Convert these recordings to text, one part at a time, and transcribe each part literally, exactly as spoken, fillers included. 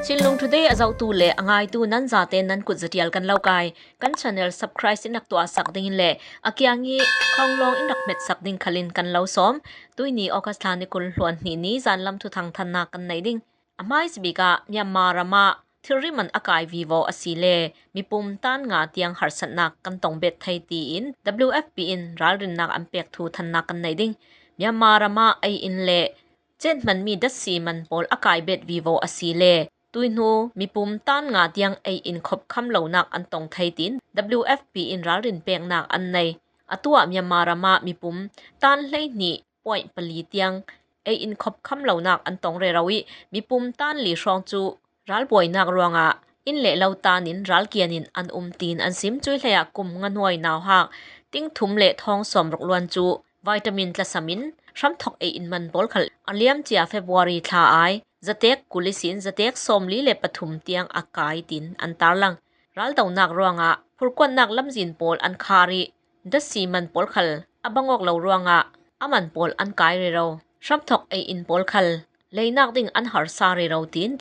Chinlung Today a zohtu le a ngaitu nan zate nan kut zatial kan lo kai. Kan channel subscribe in rak tuahsak dingin le a kiang i khawng lawng in rak hmetsak ding khalin kan lo sawm. Tuini August thla ni kul hluan hnih ni zanlam thuthang thannak kan nei ding. A hmaisabik ah Myanmar ram ah thilri man a kai vivo a si le mipum tan nga tiang harsatnak kan tong bet thei tiin W F P in ralrinnak an pek thu thannak kan nei ding. Myanmar ram ah ei inn le cen hmanmi datsi man pawl a kai bet vivo a si le tuihnu mipum tan nga tiang ei inn khop kham lonak an tong thei tiin W F P in ralrin peknak an nei. A tuah Myanmar ram ah mipum tan hleihnih point pali tiang ei inn khop kham lonak an tong rero i mipum tan li hrawng cu ralbuainak ruangah inn le lo tan in ralkian in an um tiin an sim. Cui hleiah kum nga hnuai nauhak ting thum le thawng sawm ruk luan cu vitamin tlasam in hramthok ei inn man pawl khal a liamcia February thla ai zatek kul ihsin zatek sawmli le pathum tiang a kai tiin an tarlang. Raldonak ruangah phurkuatnak lamzin pawl an khar i datsi man pawl khal a bang awk lo ruangah a man pawl an kai rero. Hramthok ei inn pawl khal leinak ding an harsa rero tiin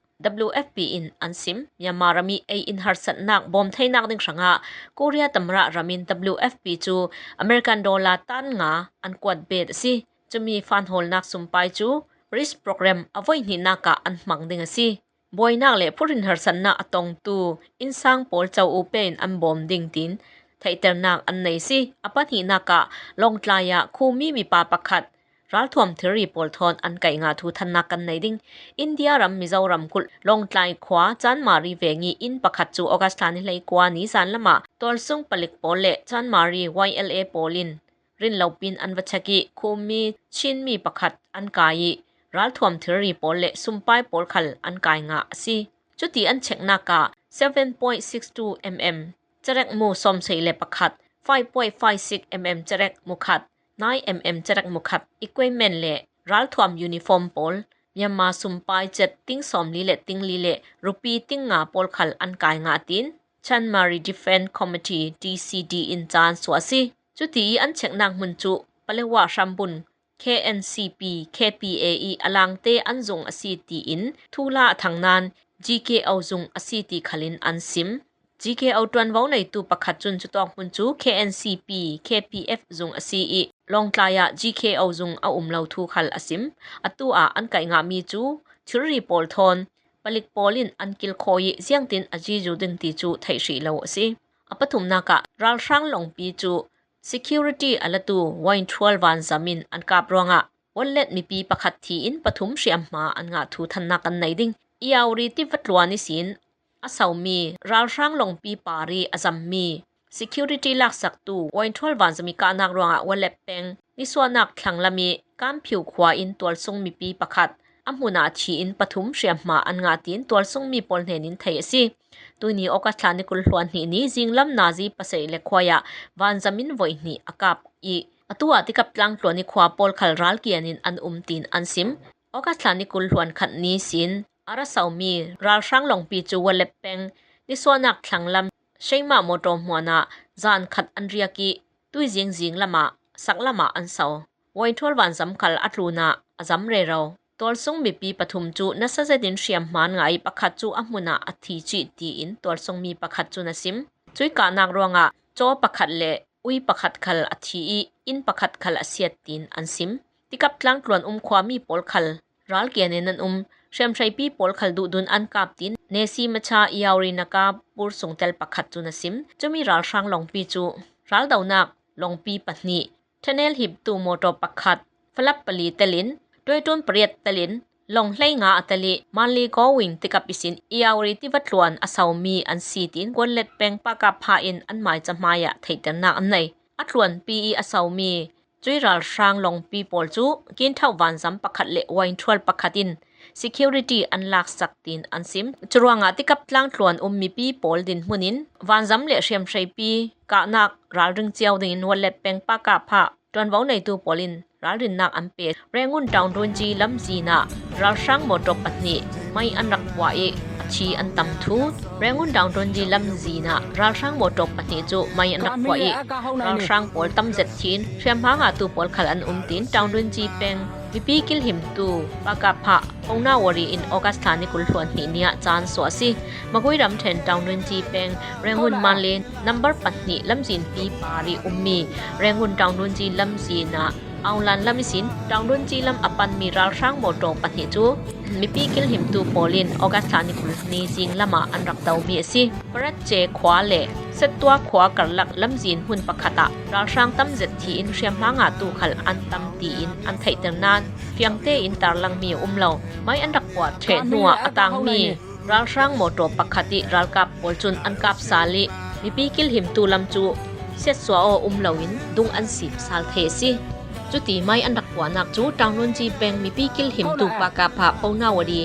W F P in an sim. Myanmar ram i ei inn harsatnak bawm theinak ding hrangah Korea tamrah ram in W F P cu American dollar tan nga an kuat bet a si. Cumi fanhawlnak sumpai cu RISP program a voihnihnak ah an hmang ding a si. Buainak le phurhin harsatnak a tongtu innsang pawl co u pe in an bawm ding tiin theihternak an nei si. A pahnihnak ah Lawngtlai ah Khumi mipa pakhat ralthuam thilri pawl thawn an kaih ngah thu thannak kan nei ding. India ram Mizoram kulh Lawngtlai khua Chanmari veng i inn pakhat cu August thla ni hleikua ni zanlam ah tualsung palik pawl le Chanmari Y L A pawl in rinlopin an va chek i Khumi Chinmi pakhat an kai i ralthuam thilri pawl le sumpai pawl khal an kai ngah a si. Cuti an cheknak ah seven point six two mm cerek mu sawmsei le pakhat, five point five six mm cerek mu khat, nine mm cerek mu khat equipment le ralthuam uniform pawl, Myanmar sumpai cet ting sawmli le ting li le rupi ting nga pawl khal an kai ngah tiin Chanmari Defence Committee, D C D, in caan suah a si. Cuti i an cheknak hmun cu Palewa hrambun K N C P, K P A i a langte an zung a si tiin thu la a thang nain G K O zung a si ti khalin an sim. G K O ṭuanvo neitu pakhat cun cutawk hmun cu K N C P, K P F zung a si i Lawngtlai ah G K O zung a um lo thu khal a sim. Atu ah an kaih ngahmi cu thilri pawl thawn palik pawl in an kilkhawi i ziangtin a jizu ding ti cu theih hrih lo a si. A pathumnak ah ralhrang lawngpi cu security a latu Wainthual vanzam in an kap ruangah Wallet mipi pakhat thi in pathum hriamhma an ngah thu thannak kan nei ding. Yauri tiva tluan ihsin a somi ralhrang lawngpi pari a zammi security laksaktu Wainthual vanzam i kahnak ruangah Wallet peng nisuahnak thlanglam i Kamphiu khua in tualsung mipi pakhat a hmun ah thi in pathum hriamhma an ngah tiin tualsung mi pawl hnen in theih a si. Tuini August thla ni kul hluan hnih ni zinglam nazi pasarih le khuai ah vanzam in voih hnih a kap i atu ah tikap tlangtluan i khua pawl khal ralkian in an um tiin an sim. August thla ni kul hluan khat ni sin a ra somi ralhrang lawngpi cu Wallet peng nisuahnak thlanglam Sheimah mawṭaw hmuan ah zan khat an riak i tuizing zinglam ah saklam ah an so. Wainthual vanzam khal a tlun ah a zam rero. Tualsung mipi pathum cu nasa zetin hriamhma an ngah i pakhat cu a hmun ah a thi cih tiin tualsung mi pakhat cun a sim. Cui kahnak ruangah caw pakhat le ui pakhat khal a thi i inn pakhat khal a siat tiin an sim. Tikap tlangtluan um khuami pawl khal ralkian in an um. Hriamhreipi pawl khal duhdun an kap tiin Nesi Macha Yauri Naka pur sungtel pakhat cun a sim. Cumi ralhrang lawngpi cu raldonak lawngpi pahnih Thanel hiptu mawṭaw pakhat, Falap pali telin, Tuaitun pariat telin, Long hlei nga a tel i Manli Gowing tikap ihsin Yauri tiva tluan a somi an si tiin Wallet peng pakap pha in an maica hmaiah theihternak an nei. A tluanpi i a somi cui ralhrang lawngpi pawl cu Kinthauh vanzam pakhat le Wainthual pakhat in security an laksak tiin an sim. Curuangah tikap tlangtluan um mipi pawl dinhmun in vanzam le hriamhreipi kahnak ralring cio dingin Wallet peng pakap pha ṭuanvo neitu pawl in ralrinnak an pe. Rangoon Taungdunji lamzin ah ralhrang mawṭaw pahnih mei an rak puah i a thi an tam thu. Rangoon Taungdunji lamzin ah ralhrang mawṭaw pahnih cu mei an rak puah i ralhrang pawl tam zet thin hriamhma ngahtu pawl khal an um tiin Taungdunji peng Mipi kilhimtu Pakapha Pounawari in August thla ni kul hluan hnih ni ah caan suah a si. Magui ramṭhen Taunggyi peng Rangoon Manle number pahnih lamzinpi par ih ummi Rangoon Taunggyi lamzin ah Aung Lan lam ihsin Taunggyi lam a panmi ralhrang mawṭaw pahnih cu mipi kilhimtu pawl in August thla ni kul ni zing lam ah an rak domi a si. Paratce khua le Settua khua karlak lamzin hmun pakhat ah ralhrang tamzet thi in hriamhma ngahtu khal an tam tiin an theihter nain fiangte in tarlangmi a um lo. Mai an rak puah ṭheh hnuah a tangmi ralhrang mawṭaw pakhat ih ralkap pawl cun an kap sal ih mipi kilhimtu lam cu siatsuah aw um loin dung an sim sal thei a si. Cuti mai an rak puahnak cu Taunggyi peng mipi kilhimtu Pakapha Pounawari,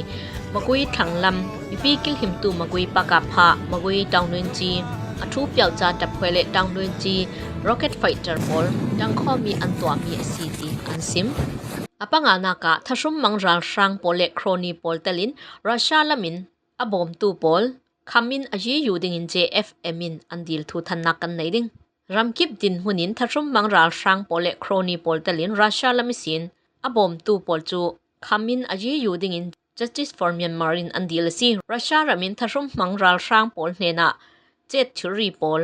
Magui thlanglam mipi kilhimtu Magui Pakapha, Magui Taunggyi, a ṭhu piauhca ṭaphuai le Taunggyi rocket fighter pawl ṭangkhawm ih an tuahmi a si tiin an sim. A panganak ah thahrummang ralhrang pawl le crony pawl telin Russia lamin a bawmtu pawl khamin a yiyu dingin J F M in an dil thu thannak kan nei ding. Ramkip dinhmun in thahrummang ralhrang pawl le crony pawl telin Russia lam ihsin a bawmtu pawl cu khamin a yiyu dingin Justice for Myanmar in an dil a si. Russia ramin thahrummang ralhrang pawl hnenah cet thilri pawl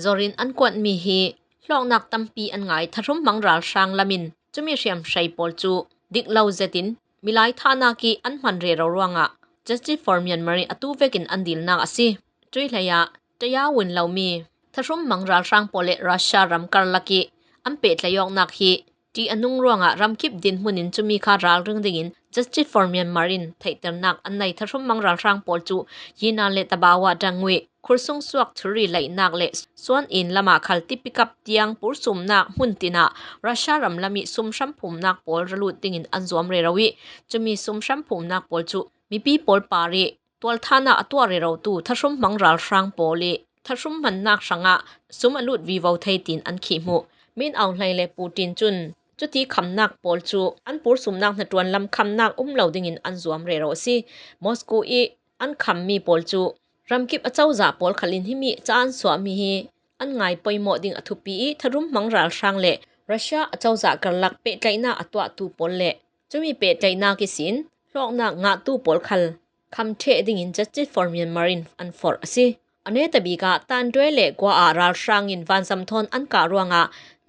zorin an kuatmi hi hlawknak tampi an ngai. Thahrummang ralhrang lamin cumi hriamhrei pawl cu dik lo zetin milai thahnak ih an hman rero ruangah Justice for Myanmar in atu vekin an dilnak a si. Cuih hleiah tayau in lomi thahrummang ralhrang pawl le Russia ram karlak ih an pehtlaih awknak hi ṭih a nung ruangah ramkip dinhmun in cumi kha ralring dingin Justice for Myanmar in theihternak an nei. Thahrummang ralhrang pawl cu Yinan le Tabawa dang uih khursung suak thilri laihnak le suan in lamah khal tipikap tiang pursumnak hmun tinah Russia ram lam ih sum hramphumnak pawl ra lut dingin an zuam rero ih cumi sum hramphumnak pawl cu mipi pawl par ih tualthanah a tuah rerotu thahrummang ralhrang pawl ih thahrum hmannak hrangah sum a lut vivo thei tiin an khih hmuh. Min Aung Hlaing le Putin cun cuti khamnak pawl cu an pursumnak hnaṭuan lam khamnak um lo dingin an zuam rero a si. Moscow ih an khammi pawl cu ramkip acozah pawl khal in himi ca an suahmi hi an ngai poimawh ding a thupi ih thahrummang ralhrang le Russia acozah karlak pehtlaihnak a tuahtu pawl le cumi pehtlaihnak ihsin hlawknak ngahtu pawl khal kham ṭheh dingin Justice for Myanmar in an forh a si. A netabik ah Tanduai le Gua ah ralhrang in vanzam thawn an kah ruangah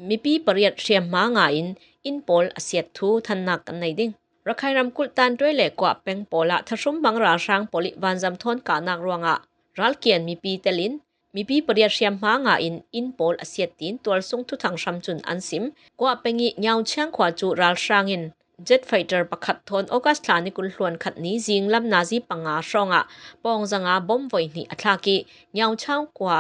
mipi pariat hriamhma nga in inn pawl a siat thu thannak kan nei ding. Rakhine ramkulh Tanduai le Gua peng pawl ah thahrummang ralhrang pawl ih vanzam thawn kahnak ruangah ralkian mipi telin mipi pariat hriamhma nga in inn pawl a siat tiin tualsung thuthang hram cun an sim. Gua peng ih Ngiauchiang khua cu ralhrang in jet fighter pakhat thawn August thla ni kul hluan khat ni zinglam nazi panga hrawngah pawngzanga bom voi hnih a thlak ih Ngiauchiang khua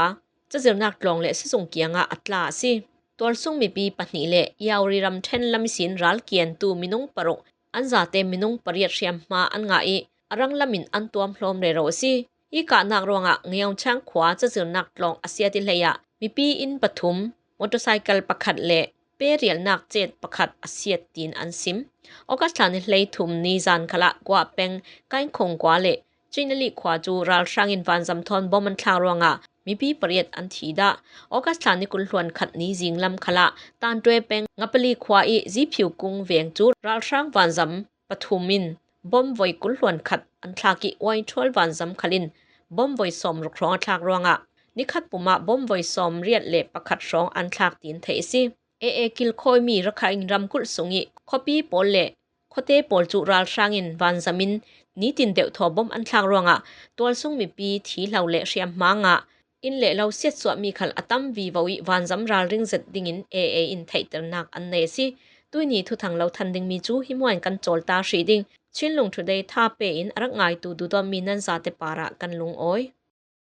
cazirnak tlawng le sizung kiangah a tla a si. Tualsung mipi pahnih le Yauri ramṭhen lam ihsin ralkiantu minung paruk an zate minung pariat hriamhma an ngah ih a ranglam in an tuamhlawm rero a si. Hi kahnak ruangah Ngiauchiang khua cazirnak tlawng a siat ih hleiah mipi inn pathum, motorcycle pakhat le perialnak cet pakhat a siat tiin an sim. August thla ni hleithum ni zan khalah Gua peng Kainkhong Gua le Chinali khua cu ralhrang in vanzam thawn bom an thlak ruangah mipi pariat an thi dah. August thla ni kul hluan khat ni zinglam khalah Tanduai peng Ngapali khua ih Ziphiu kung veng cu ralhrang vanzam pathum in bom voi kul hluan khat an thlak ih Wainṭhual vanzam khal in bom voi sawm ruk hrawng a thlak ruangah nikhat pum ah bom voi sawm riat le pakhat hrawng an thlak tiin theih a si. A A kilkhawimi Rakhine ramkulh sung ih khuapi pawl le khuate pawl cu ralhrang in vanzam in nitin deuhthaw bom an thlak ruangah tualsung mipi thi hlo le hriamhma ngah inn le lo siatsuahmi khal a tam vivo ih vanzam ralring zet dingin A A in theihternak an nei a si. Tuihni thuthang lo than dingmi cu hi hmuah in kan cawl ta hrih ding. Chinlung Today tha pe in a rak ngaitu duhdawtmi nan zate parah kan lungawi.